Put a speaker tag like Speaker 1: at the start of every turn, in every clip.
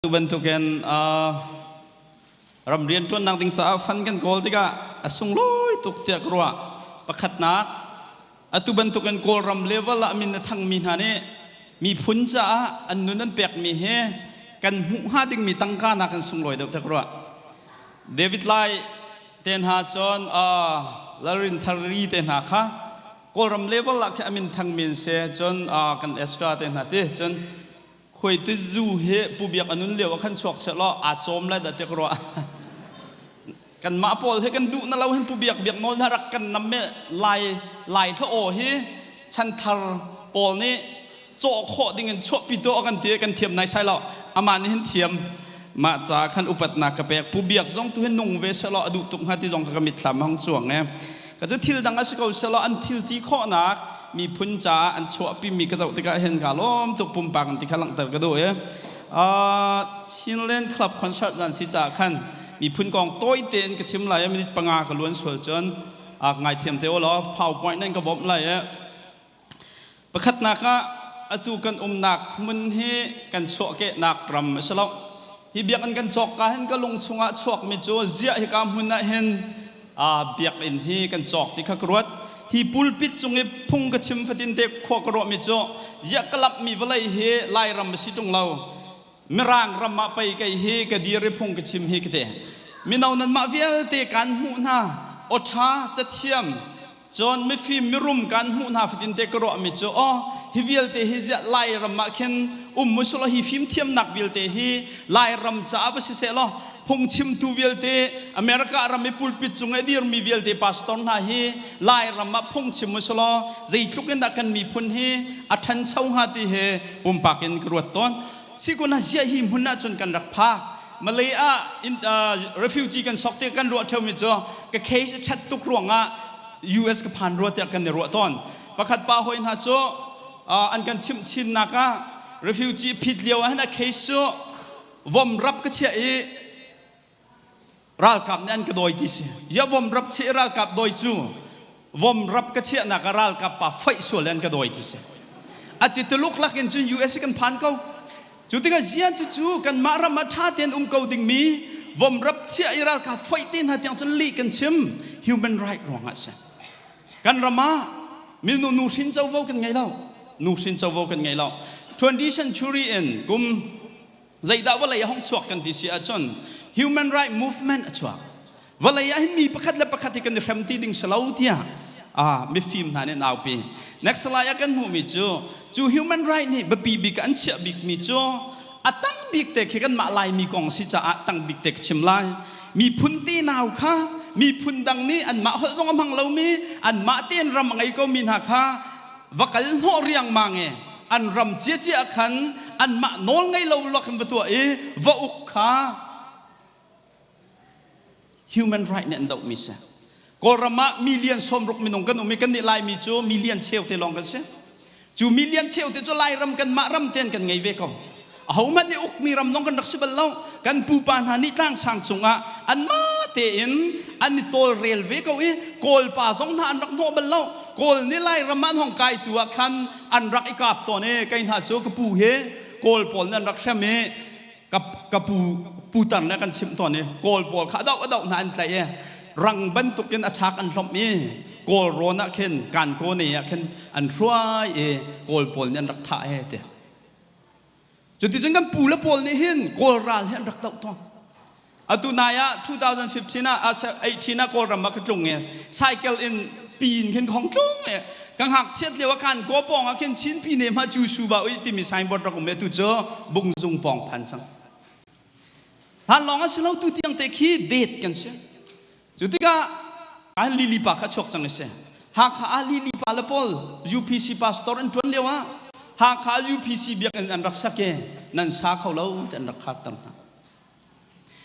Speaker 1: Tu bantukin ram rianṭuannak ding caah fund kan kawl tikah a sunglawi tuk tiah ka ruah. Pakhatnak, atu bantukin Kawlram level ah min a thangmi hna nih miphun caah an nun an pekmi hi kan hmuh hnga dingmi tangka nakin sunglawi deuh tiah ka ruah. David Lai te hna cun Lalrin Thari te hna kha Kawlram level ah khi a min thangmi an si. Cun kan Ezra te hna ti cun Khuaitizu hi Pu Biak a nun lio ah khan chuak sehlaw aa cawm lai dah ti ka ruah. Kanmah pawl hi kan duh na lo hin Pu Biak Biak nawl hna rak kan nam i Lai Lai hla aw hi chanthar pawl nih cawh khawh ding in chuahpi tuah kan ti kan thiam naisai lo. Amah nih hin thiam. Mah ca khan upatnak ka pek. Pu Biak zong tu hi nung ve sehlaw a duh tuk hnga ti zong ka mitthlam a hung cuang e. Ka cu thil dang a si ko sehlaw an thil ti khawhnak miphun caah an chuahpimi ka zoh tikah hin kaa lawm tuk pumpak in ti kha langhter ka duh i Chinland Club concert zan si caah khan miphun kong tawi tein ka chim lai i minute panga ka luan sual cun ngaithiam te u law PowerPoint nan ka bawmh lai i pakhatnak ah atu kan umnak hmun hi kan chuahkehnak ram a si lo. Hi biakinn kan cawk ka hin ka lung chungah chuakmi cu ziah hika hmun ah hin biakinn hi kan cawk ti kha ka ruat. Hi pulpit cung i phung ka chim fatin te khua ka ruahmi cu ziah ka lamhmi vawlei hi Lairam a si ṭung lo. Mirang ram ah pei kei hi ka dir i phung ka chim hi ka ti. Mino nanmah vialte kaan hmuh hna. Aw ṭha, cathiam, Cun mifim mirum kan hmuh hna fatin te ka ruahmi cu aw hi vialte hi ziah Lairam ah khin um usulaw hi fimthiamnak vialte hi Lairam caah va si seh law phungchimtu vialte America ram i pulpit cung i dirmi vialte pastor hna hi Lairam ah phungchim usulaw zeitluk in dah kan miphun hi a ṭhancho hnga ti hi pumpak in ka ruat tawn. Sikun ah ziah hi hmun ah cun kan rak phak. Malay ah refugee kan sok ti kan ruah ṭheumi cu ka case a ṭhat tuk ruangah US ka phan rua tiah kan i ruah tawn. Pakhat pa hoi hna cu an kan chimh chinnak ah refugee phit lio ah hin a case cu vom rap ka chiah i ralkap nih an ka dawi ti si. Ya vom rap chiah i ralkap dawi cu vom rap ka chiahnak ah ralkap pa foih sual an ka dawi ti si. A ci tuluk lakin cun US kan phan ko. Cu tikah zian cucu kanmah ram ah ṭha tein um ko dingmi vomrap chiah i ralkap foih te hna tiang cun lih kan chim human right ruangah a si. Kan ram ah minu nuhrin covo kan ngei lo. Nuhrin covo kan ngei lo. 20th century in kum zeidah vawlei a hong chuak kan ti si ahcun human right movement a chuak. Vawlei ah hin mi pakhat le pakhat hi kan i hrem ti ding si lo tiah mifim hna nih an aupi. Next slide ah kan hmuhmi cu cu human right nih biapi bik an chiah bikmi cu a tam bik te khi kanmah Laimi kong si caah tang bik te ka chim lai. Miphun tenau kha miphun dang nih anmah holh zong a hmang lomi anmah tein ram a ngei komi hna kha va kal hnawh riangmang i an ram ciacia khan anmah nawl ngei lo lak in va tuah i va uk kha Human right nih an dohmi si. Kawlram ah million 60 minung kan um i kan nih Laimi cu million cheu te lawng kan si. Cu million cheu te cu Lairam kanmah ram tein kan ngei ve ko. Ahohmanh nih ukmi ram zong kan rak si bal lo. Kan pupa hna nih tlangsang cungah anmah tein an i tawlrel ve ko i Kawlpa zong hna an rak hnawh bal lo. Kawl nih Lairam ah an hong kaitu ah khan an rak i kap tawn i kei hna cu ka pu hi Kawl pawl nih an rak hrem i ka pu putar le kan chimh tawn i Kawl pawl kha a doh a doh hna an tlaih i rang bantukin a chak an hlomh i Kawl rawn ah khin Kankone ah khin an hruai i Kawl pawl nih an rak thah he ti. Cuticun kan pu le pawl nih hin Kawl ral hi an rak doh tawn. Atu nai ah 2015 ah 18 ah Kawlram ah ka tlung i cycle in pin khin ka hong tlung i ka ngakchiat lio ah khan kaw pawng ah khin Chin Pine hma cu su ba ui timi signboard rak um i atu cu Bungzung pawng phan cang. Hlan lawng a si lo tu tiang te khi date kan si. Cu tikah an lili pa kha chuak cang i si. Hakha ah lili pa le pawl UPC pastor an ṭuan lio ah Hakha UPC biakinn an rak sak i nan sa kho lo ti an rak kharter hna.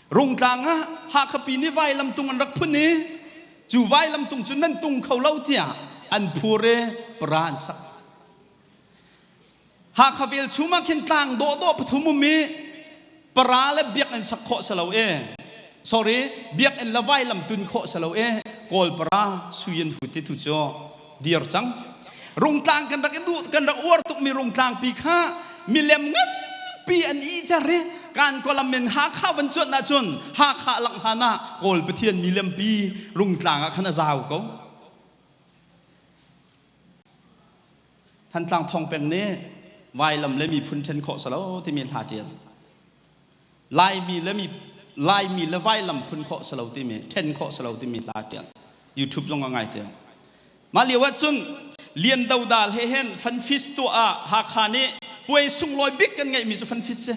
Speaker 1: Rungtlang ah Hakhapi nih vailamtung an rak phun i cu vailamtung cu nan tung kho lo tiah an phur i para an sak. Hakha velchum ah khin tlang dawhdawh pathum um i para le biakinn sak khawh si lo i sorry biakinn le vailam tun khawh si lo i Kawl para sui an hut ti tu cu dir cang. Rungtlang kan rak i duh kan rak uar tukmi rungtlang pi kha milem ngan. pi an iter i kan kawlam in Hakha van cuanh ahcun Hakha langh hlan ah Kawl Pathian milem pi Rungtlang ah khan a zau ko. Thantlang Thawngpeng nih vailam le miphun ṭhen khawh salo timi hla ṭial. Laimi le mi Laimi le vailam phun khawh salo timi ṭhen khawh salo timi hla ṭial. YouTube zong a ngai te. Mah lio ah cun Lian Do Dal he hin fanfis tuah ah Hakha nih puai sunglawi bik kan ngeihmi cu fanfis si.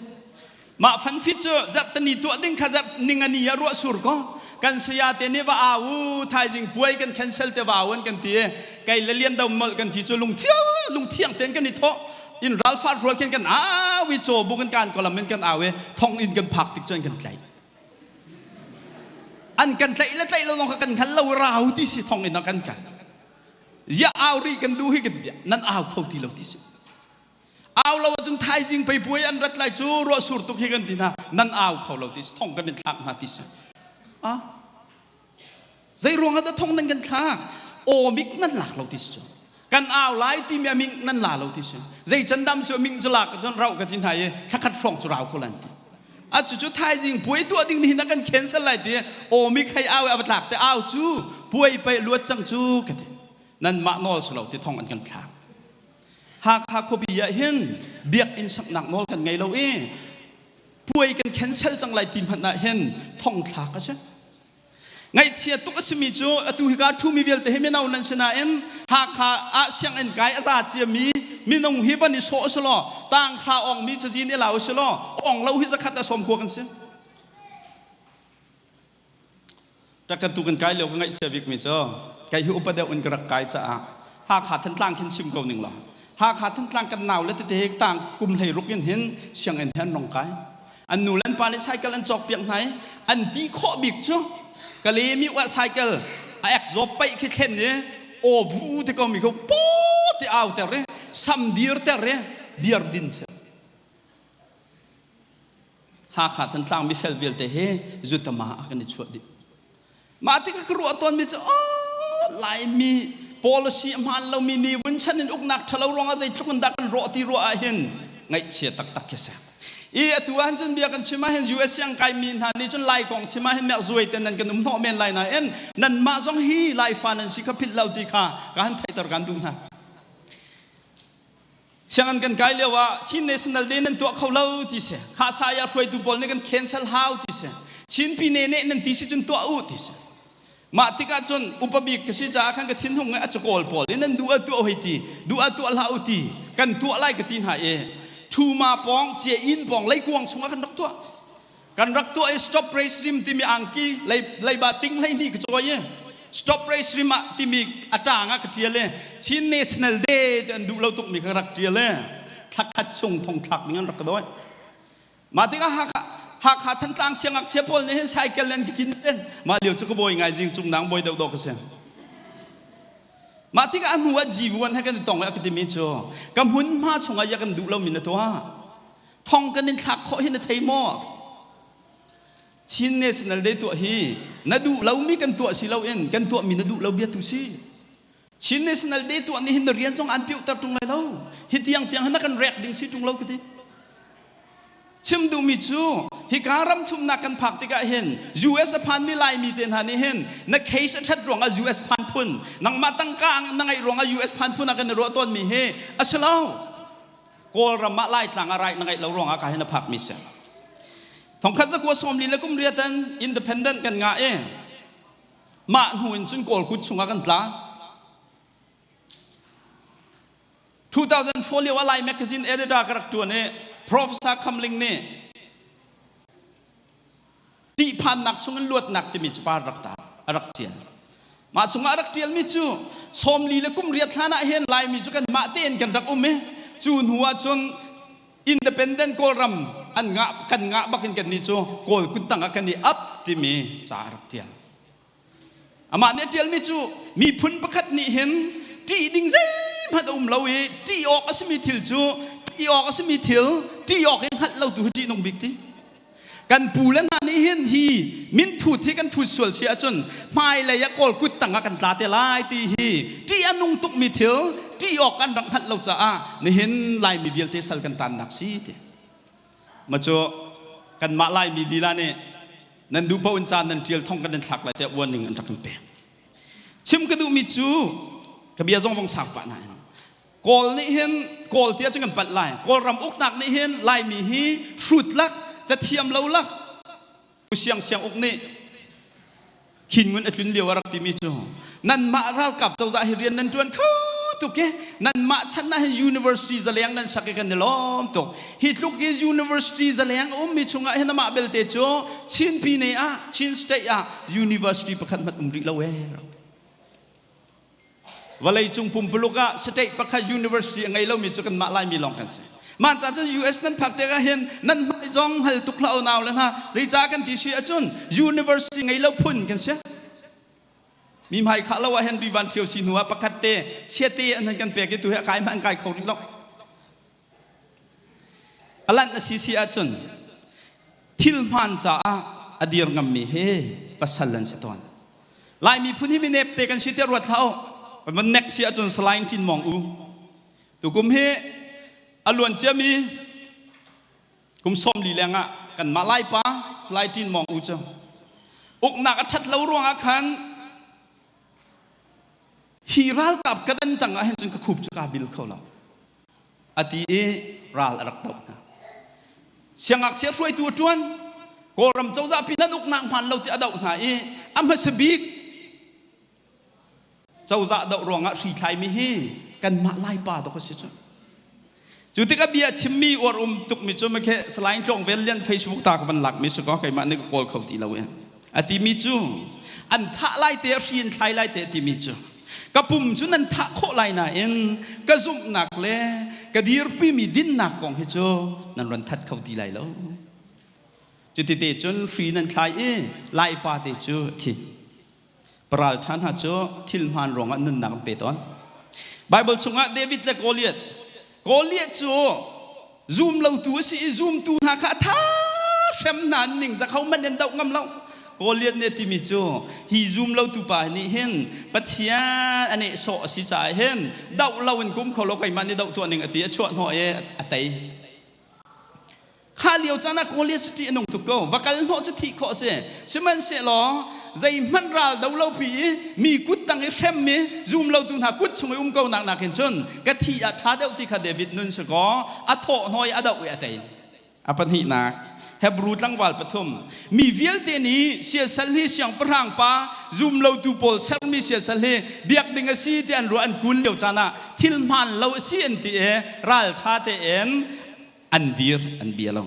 Speaker 1: Mah fanfit cu zarhtani tuah ding kha zarh ningani ah ruah sur ko. Kan saya te nih va au u thaizing puai kan cancel te va au an kan ti i kei le Lian Do molh kan ti cu lungthiang lungthiang tein kan i thawh. In ralfar rual khin kan au i caw bu kan kan kolam in kan au i thong in kan phak tik cun kan tlaih. An kan tlaih le tlaih lo zong kha kan hngal lo rau ti si thong in kan kal. Ziah au rih kan duh hi kan ti nan au kho ti lo ti si. Au lo ahcun thaizing pei puai an rat lai cu ruah sur tuk hi kan ti hna nan au kho lo ti si thong kan in thlak hna ti si. Ah Zei ruang ah dah thong nan kan thlak? Awmik nan lak lo ti si cu. Kan au lai timi a ming nan la lo ti si. Zei can dam cu a ming cu lak cun rauh ka ti hna i thlakhat hrawng cu rau ko lan ti. A cu cu thaizing puai tuah ding nihin a kan cancel lai ti awmik hei au i a va tlak te au cu puai pei luat cang cu ka ti. Nanmah nawl si lo ti thong an kan thlak. Hakha khuapi ah hin biakinn saknak nawl kan ngei lo i puai kan cancel cang lai ti hmanh ah hin thong thlak a si. Ngaihchia tuk a simi cu atu hika ṭhumi vialte hi mino nan si nain Hakha ah sianginn kai a za ciami minung hi van i sawh a si law tanghra awngmi cazin i la u si law awng lo hi zakhat a sawm khua kan si. Rak tu kan kai lio ka ngaihchia bikmi cu kei hi upa deuh in ka rak kai caah Hakha Thantlang khin chim ko ning law Hakha Thantlang kan nau le tete tang kum hlei ruk in hin sianginn he an rong kai. An nu le an pa nih cycle an cawkpiak hna i an ti khawh bik cu Kalemi ah cycle a ek zawp paih khi thlen i aw vu te ko mi ko paw ti au ter i sam dir ter i biar din si. Hakha Thantlang mifel vialte hi zutama ah kan i chuah dih. Mah tikah ka ruah tawnmi cu aw Laimi policy a hmaan lomi ni vun chan in uknak ṭhalo ruangah zeitluk in dah kan rawh ti ruah ahhin ngaihchia taktak khi si. I atu ah cun bia kan chim ahhin US siang kaimi hna nih cun Lai kong chim ahhin merhzuai te nan kan um hnawh men lai nain nanmah zong hi Laifa nan si kha philh lo ti kha ka han theihter kan duh hna. Sianginn kan kai lio ah Chin National Day nan tuah kho lo ti si. Kha saya hruaitu pawl nih kan cancel hau ti si. Chin pine nih nan ti si cun tuah u ti si. Mah tikah cun upa bik ka si caah khan ka thinhung i a cakawl pawl i nan duh ah tuah hoi ti, duh ah tuah hlah u ti, kan tuah lai ka ti hna i Thuma pawng, cia inn pawng, leikuang chungah kan rak tuah. Kan rak tuah i stop racism timi angki leiba ting 12 ka cawi i stop racism ah timi a ṭang ah ka ṭial i Chin National Day ti an duh lo tukmi kha rak ṭial i thlakhat chung thongthlak ding an rak ka dawi. Mah tikah Hakha Hakha Thantlang siangngakchia pawl nih hin cycle an ka kin len. Mah lio cu ka bawi ngai zing cung nang bawi deuh dawh ka si. Mah tikah a hnu ah G1 he kan i tong i a ka timi cu ka hmunhma chungah ya kan duh lomi na tuah. Thong kan in thlak khawh hi na thei maw? Chin National Day tuah hi na duh lomi kan tuah si loin kan tuahmi na duh lo bia tu si. Chin National Day tuah nih hin na rian zong an piuhter ṭung lai lo. Hi tiang tiang hin na kan rek ding si ṭung lo ka ti. Chim duhmi cu hika ram thumnak kan phak tikah hin US a phanmi Laimi te hna nih hin na case a ṭhat ruangah US phan phun nangmah tangka na ngeih ruangah US phan phun ah kan i ruah tawnmi hi a si lo. Kawlram ah Laitlang ah rai na ngeih lo ruangah ka hin a phakmi si. Thongkhat zakua sawmli le kum riatan independent kan ngah i mah hnu in cun Kawl kut chungah kan tla. 2004 lio ah Lai magazine editor ka rak ṭuan i Professor Kham Ling nih ṭihphannak chungin luatnak timi capar rak tar a rak ṭial. Mah chungah a rak ṭialmi cu 40 le kum riat hlan ah hin Laimi cu kanmah tein kan rak um i cu hnu ah cun independent Kawlram an ngah kan ngah bakin kannih cu Kawl kuttang ah kan i ap timi ca a rak ṭial. Amah nih a ṭialmi cu miphun pakhat nih hin ṭih ding zeihmanh a um lo i ṭih awk a simi thil cu ṭih awk a simi thil ṭih awk i hngalh lo tu hi ṭihnung bik ti. Kan pu le hna nih hin hi minthut hi kan thut sual si ahcun hmailei ah Kawl kut tang ah kan tla te lai ti hi ṭih a nung tukmi thil ṭih awk an rak hngalh lo caah nihin Laimi vialte sal kan taannak si ti. Ma cu kanmah Laimi lila nih nan duh paoh in ca nan ṭial thong kan in thlak lai tiah warning an rak kan pek. Chim ka duhmi cu ka bia zong vong sang pah nain Kawl nih hin Kawl ti ahcun kan palh lai. Kawlram uknak nih hin Laimi hi hrut lak, cathiam lo lak, Siang Siang Uk nih Khin Ngun a tlun lio a rak timi cu nanmah ralkap cozah hi rian nan ṭuan kho tuk i nanmah chan ah hin university zaleng nan sak i kan i lawm tuk. Hi tluk i university zaleng a ummi chungah hin amah belte cu Chin Pine ah Chin State ah university pakhat hmanh um rih lo ee. Vawleicung pumpuluk ah state pakhat university a ngei lomi cu kanmah Laimi lawng kan si. Mah ca cun US nan phak tikah hin nan hmai zong hal tuk hlah nau le hna zeicah kan ti si ahcun university ngei lo phun kan si. Mi hmai khah lo ah hin Rivan Ṭhio si hnu ah pakhat te chiate an kan pek i tu hi a kai hmanh an kai kho rih lo. A lanh a si si ahcun thil hmaan caah a dir ngammi hi pasal an si tawn. Lai miphun hi mi nepte kan si tiah ruat hlah u. Kan van nek si ahcun Salai Tin Mawng U. Tukum hi a luan ciami kum 40 leng ah kanmah Laipa Salai Tin Mawng U cu uknak a ṭhat lo ruangah khan hi ralkap ka dan tang ah hin cun ka khup cu kaa bil kho lo. A ti i ral a rak doh hna. Siangngakchia hruaitu a ṭuan. Kawlram cozah pi nan uknak hmaan lo ti a doh hna i a hmasa bik cozah doh ruangah hri thlaimi hi kanmah Laipa dawk a si cu. Cu tikah bia chimmi uar um tukmi cu makhe Salai Tlawng Vel Lian Facebook ta ka van lakmi si kaw keimah nih ka kawl kho ti lo i a timi cu an thah lai te hri in thlai lai te timi cu ka pum cu nan thah khawh lai nain ka zumhnak le ka dirpimi dinnak kong hi cu nan ron that kho ti lai lo. Cuti te cun hri nan thlai i Laipa te cu a thi. Paral ṭha hna cu thil hmaan ruangah nunnak an pe tawn. Baibal chungah David le Goliath. Goliath cu zum lotu a si i zumtu hna kha a tha hrem hna an ning zakho hmanh an doh ngam lo. Goliath nih a timi cu hi zum lotu pa nih hin Pathian a nehsawh a si caah hin doh lo in kum kho lo keimah nih doh tuah ning a ti a chuah hnawh i a tei. Kha lio caan ah Goliath cu ṭih a nung tuk ko. Va kal hnawh cu thih khawh a si. Sihmanhsehlaw zeihmanh ral do lo pi i mi kut tang i hremmi zumlotu hna kut chung i um ko nak nakin cun ka thi ah ṭha deuh ti kha David nun si kaw a thawh hnawh i a doh i a tei. A pahnihnak, Hebru tlangval pathum. Mi vialte nih siasal hi siangpahrang pa zumlotu pawl sermi siasal hi biak ding a si ti an ruah an kun lio caan ah thil hmaan lo a si an ti i ralṭha tein an dir an bia lo.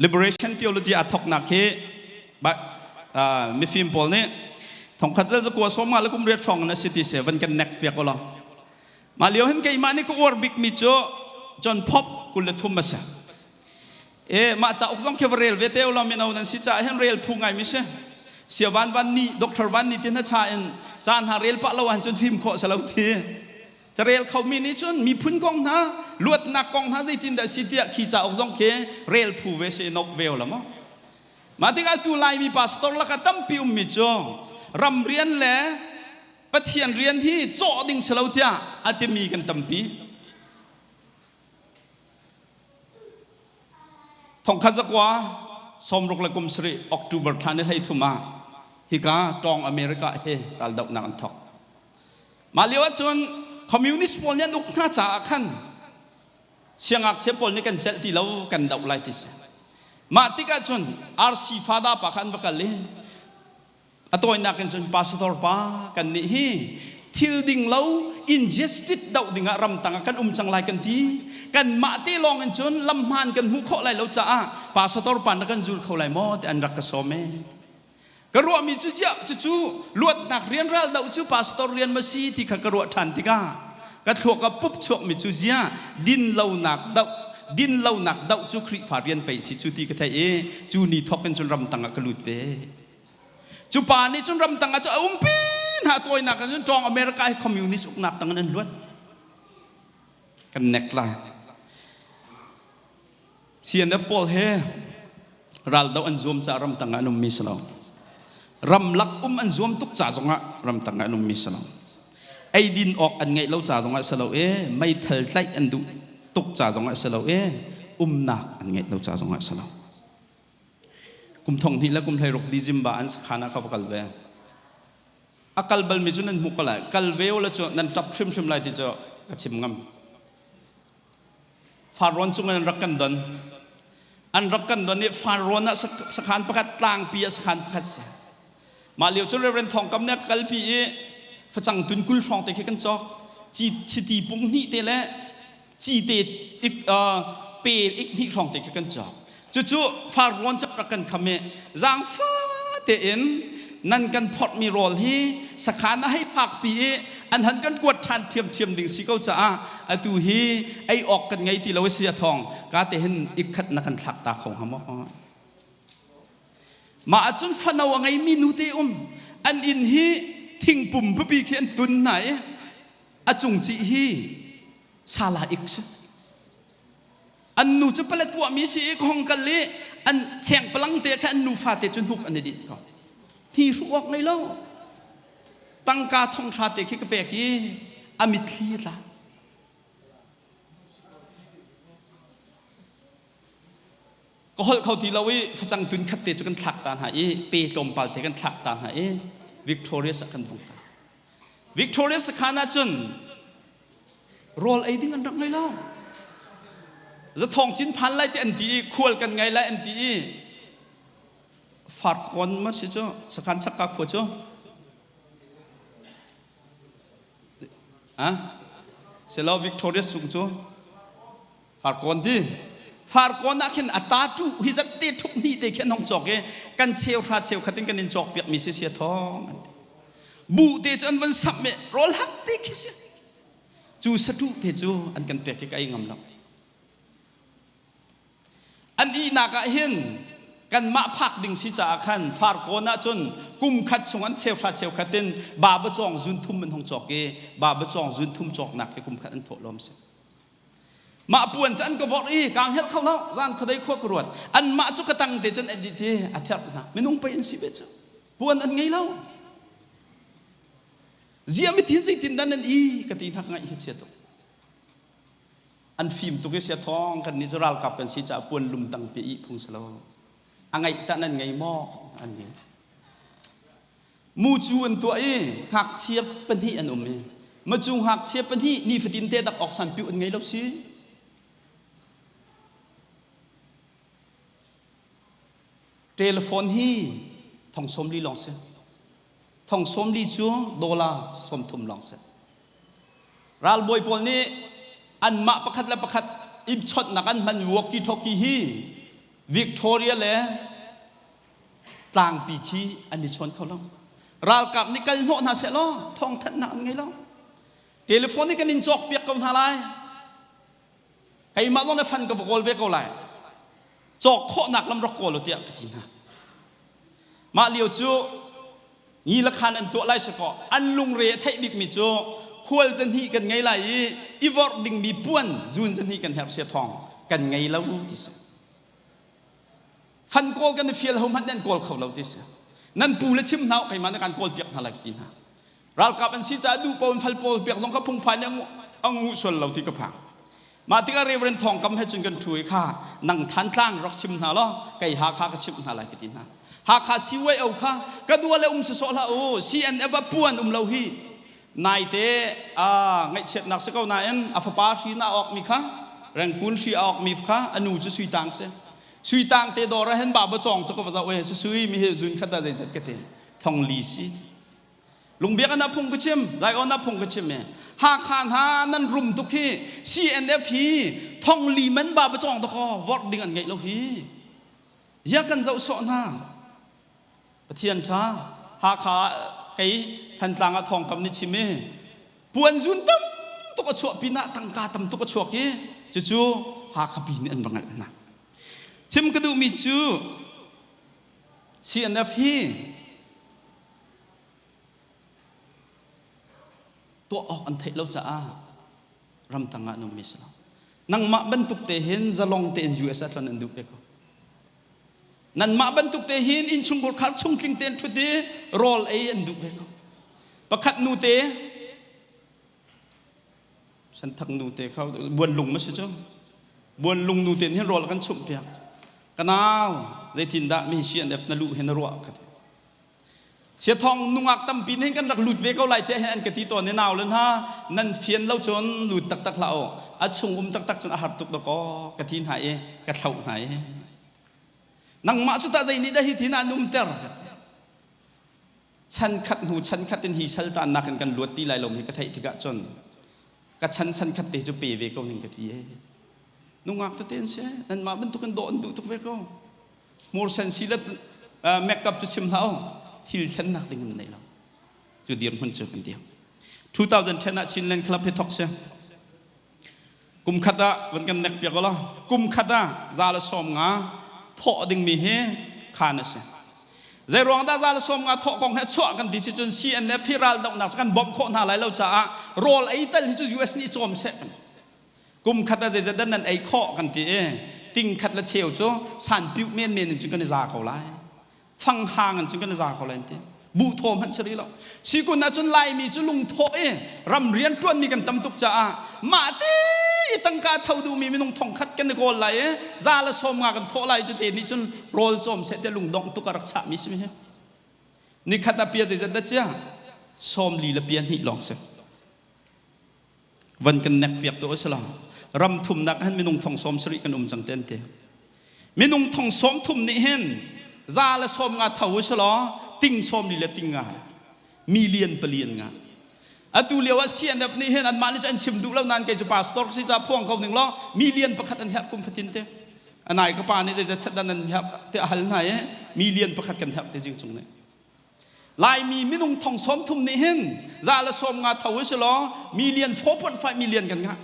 Speaker 1: Liberation theology aa thawknak hi mifim pawl nih thongkhat zel zakua sawm nga le kum riat hrawng in a si ti si van kan nek piak ulaw. Mah lio hin keimah nih ka uar bikmi cu John Pop 23 a si. E mah cauk zong khi va rel ve te ulaw mino nan si caah hin rel phu ngaimi si. Sia van van ni Dr. Van ni ti hna cha in ca hna rel pah lo ahcun fim khawh si lo ti. Carel khomi nih cun miphun kong hna, luatnak kong hna zeitindah si tiah khi cauk zong khi rel phu ve si nok ve la maw. Mah tikah tu Laimi pastor lakah tampi ummi cu ram rian le Pathian rian hi cawh ding si lo tiah a timi kan tampi. Thongkhat zakua 60 le kum sarih October thla ni 13 ah hika Tawng America he raldohnak an thawk. Mah lio ahcun communist pawl nih an uk hna caah khan siangngakchia pawl nih kan celh ti lo kan doh lai ti si. Mah tikah cun RC Fada pa kha an va kal i a tawinak in cun pastor pa kan nih hi thil ding lo injustice doh dingah ramtang ah kan um cang lai kan ti kanmah te lawng in cun lam hmaan kan hmuh khawh lai lo caah pastor pa na kan zul kho lai maw ti an rak ka sawm e Ka ruahmi cu ziah cucu luatnak rian ral doh cu pastor rian ma si ti kha ka ruah ṭhan tikah ka thluak ah pup chuakmi cu ziah dinlonak doh dinlonak doh cu Khrihfa rian pei si cu ti ka theih i cu ni thawk in cun ramtang ah ka lut ve. Cu pa nih cun ramtang ah cu a umpi hna tawinak ah cun ṭawng America hi communist uknak tang in an luat. Kan nek lai. CNF pawl he raldoh an zuam caah ramtang ah an ummi si lo. Ramlak um an zuam tuk ca zongah ramtang ah an ummi si lo. Eidin awk an ngeih lo ca zongah si lo i meithal tlaih an duh tuk ca zongah si lo i umnak an ngeih lo ca zongah si lo. Kum thong hnih le kum 16 December an sakhan ah ka va kal ve. A kal balmi cu nan hmuh ko lai. Kal ve u la cu nan ṭap hrimhrim lai ti cu ka chim ngam. Farrawn cung in an rak kan don. An rak kan don i Farrawn ah sakhan pakhat tlangpi ah sakhan pakhat si. Mah lio cu Reverend Thawng Kam nih a ka kalpi i facang tun 20 hrawng te khi kan cawk. Chiti pung hnih te le cite ik pe ik hnih hrawng te khi kan cawk. Cucu Farrawn cu rak kan kham i zaangfa tein nan kan phorhmi rawl hi sakhan a hei phakpi i an han kan kuat ṭhan ṭhiamṭhiam ding si ko caah atu hi ei awk kan ngei ti lo a si a thawng ka te hin ikkhat na kan thlak ta kho hnga maw? Mah ahcun fano a ngeimi nute um an inn hi thingpum pipi khi an tun hna i a cungcih hi sala ik si. An nu cu palet tuahmi si i ka hong kal i an cheng palang te kha an nufa te cu hnuk an i dinh ko. Hi hruh awk ngei lo. Tangka thong hra te khi ka pek i a mitthli a tla. Ka holh kho ti lo i facang tun khat te cu kan thlak ta hna i pe tlawmpal te kan thlak ta hna i Victorious ah kan vung kal. Victorious sakhan ah cun rawl ei ding an rak ngei lo. Zathawng cin phan lai ti an ti i khual kan ngei lai an ti i Farkawn ma si cu sakhan chakka khua cu ah selo Victorious cung cu Farkawn ti Farkawn ah khin a tatu hi zat te ṭhup hnih te khi an hong cawk i kan cheu hra cheu khat in kan in cawk piak mi si sia thawng an ti buh te cu an van samh i rawl hak te khi si cu satuh te cu an kan pek i ka ei ngam lo an ihnak ah hin kanmah phak ding si caah khan Farkawn ah cun kum khat chung an cheu hra cheu khat in baba cawng zun thum an hong cawk i baba cawng zun thum cawknak hi kum khat an thawh lawm si Mah puan cu an ka vorh i kaa hngelh kho lo. Zan khuadei khua ka ruat. Anmah cu ka tang te cun an dit i a therh hna. Minung pei an si ve cu. Puan an ngei lo. Zia mithin zeitin dah nan i ka ti hna ka ngaih hi chia tuk. An fim tuk i sia thawng kan nih cu ralkap kan si caah puan lum tang pe i phung si lo. A ngaih tah nan ngei maw? An ngei. Mucu an tuah i ngakchia pahnih an um i macu ngakchia pahnih nifatin te dak awk sanpiu an ngei lo si. Telephone hi thong 40 lawng si. Thong 40 cu dollar 30 lawng si. Ralbawi pawl nih anmah pakhat le pakhat i chawnhnak an hman walkie talkie hi Victoria le tlangpi khi an i chawn kho lo. Ralkap nih kal hnawh hna seh law thawngthanhnak an ngei lo. Telephone hi kan in cawk piak ko hna lai. Keimah zong na fan ka va kawl ve ko lai. Cawk khawhnak lam rak kawl u tiah ka ti hna. Mah lio cu ngi le khan an tuah lai si kaw an lungre a theih bikmi cu khual zahnih kan ngei lai i i vorh dingmi puan zun zahnih kan herh sia thawng kan ngei lo ti si. Fan kawl kan i fial ho hmanh nan kawl kho lo ti si. Nan pu le chim hna u keimah na kan kawl piak hna lai ka ti hna. Ralkap an si caah duh paoh in fal pawl piak zong kha phungphai nih a ngu sual lo ti ka phang. Mah tikah Reverend Thawng Kam he cun kan ṭhu i kha nang Thantlang rak chim hna law kei Hakha ka chimh hna lai ka ti hna. Hakha CYO kha ka dua le um sawsawh hlah u CNF ah puan um lo hi naite ngaihchiatnak si ko nain a fapa hri na awkmi kha Rengkun hri a awkmi kha a nu cu Sui Tang si. Sui Tang te dawr ah hin baba cawng cu ka va zoh i sui mi hi zun khat ah zeizat ka ti thong li si. Lungbiak an ah phung ka chim, Zion ah phung ka chim i Hakha hna nan rum tuk hi CNF hi thong li man baba cawng dakaw vorh ding an ngeih lo hi. Zia kan zoh sawh hna. Pathian ṭha Hakha ah kei Thantlang ah thawngkam nih chim i puan zun tam tuk a chuah pinah tangka tam tuk a chuak i cucu Hakha pi nih an va ngalh hna. Chim ka duhmi cu CNF hi tuah awk an theih lo caah ramtang ah an ummi si lo. Nangmah bantuk te hin zalong tein US ah tlon an duh ve ko. Nanmah bantuk te hin innchungkhar khar chungtling tein ṭhut i rawl ei an duh ve ko. Pakhat nu te Senthak nu te kha buanlung ma si cu. Buanlung nu ten hin rawl a kan chumh piak. Ka nau, zeitindah mi CNF na luh hi na ruah ka ti. Siathawng nungak tampi nih kan rak lut ve ko lai tiah hin an ka ti tawn i nau le hna nan fian lo cun lut taktak hlah u. A chung um taktak cun a har tuk dakaw ka ti hna i ka thloh hna i. Nangmah cu tah zei nih dah hi tin an umter ka ti. Chan khat hnu chan khat in hi saltannak in kan luat ti lai lo hi ka theih tikah cun ka chan chan khat te cu pe ve ko ning ka ti e. Nungak tete an si nanmah bantukin dawh an duh tuk ve ko. Hmursen si le makeup cu chim hlah u thil thlennak ding an nei lo. Cu dirhmun cu kan dir. 2010 ah Chinland Club hi thok si. Kum khat ah van kan nek piak law kum khat ah 150 thawh dingmi hi khan a si. Zei ruang dah 150 thawh kong he chuah kan ti si cun CNF hi raldohnak cu kan bawmh khawh hna lai lo caah rawl ei tal hi cu US nih cawm seh. Kum khat ah zeizat dah nan ei khawh kan ti i ting khat le cheu cu san piuh menmen in cun kan i za ko lai. Fang hang in cun kan i za ko lai an ti. Buh thaw hmanh si rih lo. Sikun ahcun Laimi cu lungthawh i ram rian ṭuanmi kan tam tuk caah mah ti i tangka tho duhmi minung thongkhat kan i kawl lai i 150 kan thawh lai cu te nih cun rawl cawm seh tiah lungdongh tuk a rak chahmi si hi. Nikhat ah pia zeizat dah cia? 42 le pia hnih lawng si. Van kan nek piak tu a si lo. Ram thumnak hin minung thong 70 kan um cang te an ti. Minung thong 30 nih hin 150 tho u si law ting 40 le ting nga million pali an ngah. Atu lio ah CNF nih hin anmah nih an chim duh lo nain kei cu pastor si ca phuang ko ning law million pakhat an herh kum fatin te. Anai ka pa nih zeizat set dan an herh te a hal hna i million pakhat kan herh te jing cung nih. Laimi minung thong 30 nih hin 150 tho u si law million 4.5 million kan ngah.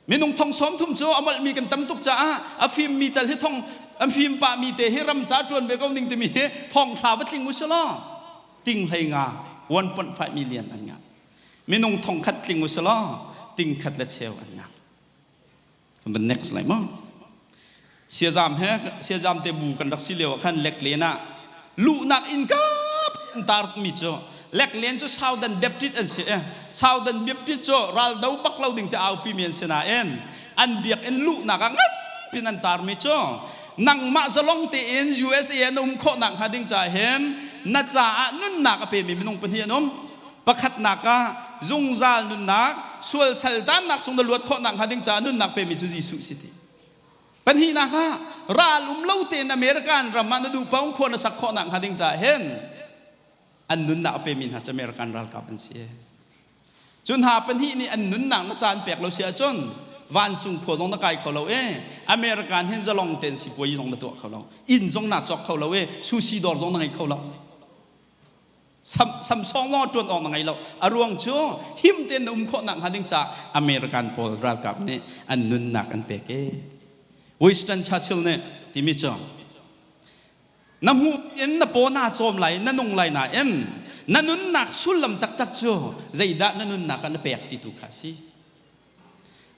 Speaker 1: Minung thong 30 cu a molhmi kan tam tuk caah a fimmi tal hi thong an fim pahmi te hi ram ca ṭuan ve ko ning timi hi thong hra va tling u si law ting hlei nga 1.5 million an ngah. Minung thong khat tling u si law ting khat le cheu an ngah. Kan van next lai maw? Siazam he siazam te bu kan rak si lio ah khan leklen ah luhnak inn kap an tar mi cu leklen cu Southern Baptist an si i Southern Baptist cu raldo bak lo ding te aupi mi an si nain an biakinn luhnak ah ngan pin an tar mi cu nangmah zalong tein USA an um khawh nak hnga ding ca hin na caah nunnak a pe mi minung pahnih an um. Pakhatnak ah zungzal nunnak, sual saltannak chung na luat khawh nakhnga ding caah nunnak pemi cu Jesuh si ti. Pahnihnak ah ral um lo tein American ram ah na duh paoh khua na sak khawh nakhnga ding caah hin an nunnak a pemi hna cu American ralkap an si. Cu hna pahnih nih an nunnak na caan pek lo si ahcun vancung khua zong na kai kho lo i American hin zalong tein sipuayi zong na tuah kho lo. Inn zong naa cawk kho lo i sushi dawr zong na ngei kho lo. Samsung lawng ṭuan awk na ngei lo. A ruang cu him tein na um khawh nakhnga ding caah American pawl ralkap nih an nunnak an pek i Winston Churchill nih timi cu na hmuh in na paw naa cawm lai na nung lai nain na nunnak sullam taktak cu zeidah na nunnak ah na pek ti tu kha a si.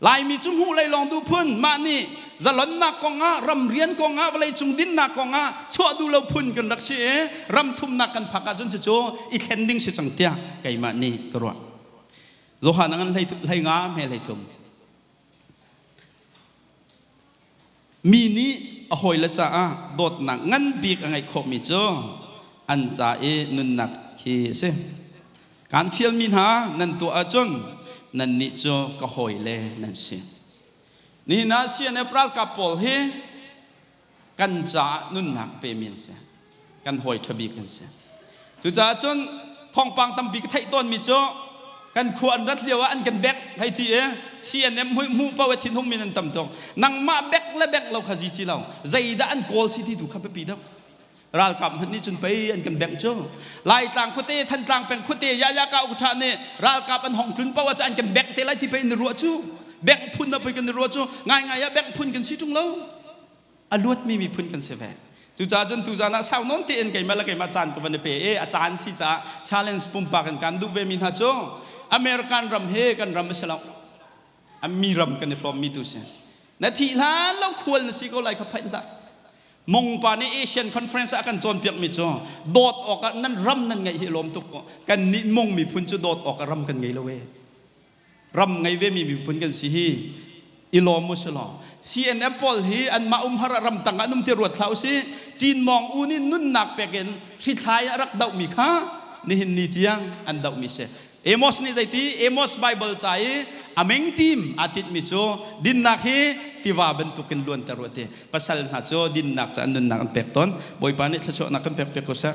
Speaker 1: Laimi cu hmuh lei lawng duh phun, mah nih zalonnak kongah, ramrian kongah, vawleicung dinnak kongah chuah duh lo phun kan rak si i ram thumnak kan phak ahcun cucu i thlen ding si cang tiah keimah nih ka ruah. Johan a ngan hlei nga hme hlei thum. Mi nih a hawile caah dawtnak ngan bik a ngeih khawhmi cu an ca i nunnak hi a si. Kaan fialmi hna nan tuah ahcun nannih cu ka hawile nan si. Nihin ah CNF ralkap pawl hi kan caah nunnak pemi an si. Kan hawi ṭha bik an si. Cucaah cun thawngpang tampi ka theih tawnmi cu kan khua an rat lio ah an kan bek hei ti i CNM hmuh paoh i thinhung min an tam tuk. Nangmah bek le bek lo kha zi ci lo. Zeidah an kawl si ti tu kha biapi deuh. Ralkap hmanh nih cun pei an kan bengh cu. Laitlang khuate, Thantlang peng khuate, Yayaka ukṭha nih ralkap an hong tlun paoh ah an kan bengh te lai ti pei in ruah cu. Bengh phun ah pei kan i ruah cu. Ngaingai ah bengh phun kan si ṭung lo. A luatmi miphun kan si ve. Cucaah cun tuzan ah sau nawn tein keimah le keimah caan ka van i pe i a caan si caah challenge pumpak in kan duh vemi hna cu American ram hi kan ram a si lo. A mi ram kan i hrawmmi tu si. Na thih hlan lo khual na si ko lai kha phaih hlah. Mongpa nih Asian Conference ah a kan cawnpiakmi cu dawt awkah nan ram nan ngeih hi lawm tuk ko. Kan nih Mong miphun cu dawt awkah ram kan ngei lo ee. Ram ngei vemi miphun kan si hi. I lawm u si law CNF pawl hi anmah umhar ah ramtang ah an um ti ruat hlah usih. Ṭin Mawng U nih nunnak pek in hrithlai a rak dohmi kha nihin ni tiang an dohmi si. Amos nih zeiti Amos Bible ca i a meng tim aa tinhmi cu dinnak hi tiva bantukin luanter u a ti. Pasal hna cu dinnak ca an nunnak an pek tawn. Bawipa nih thluachuahnak kan pek piak ko seh.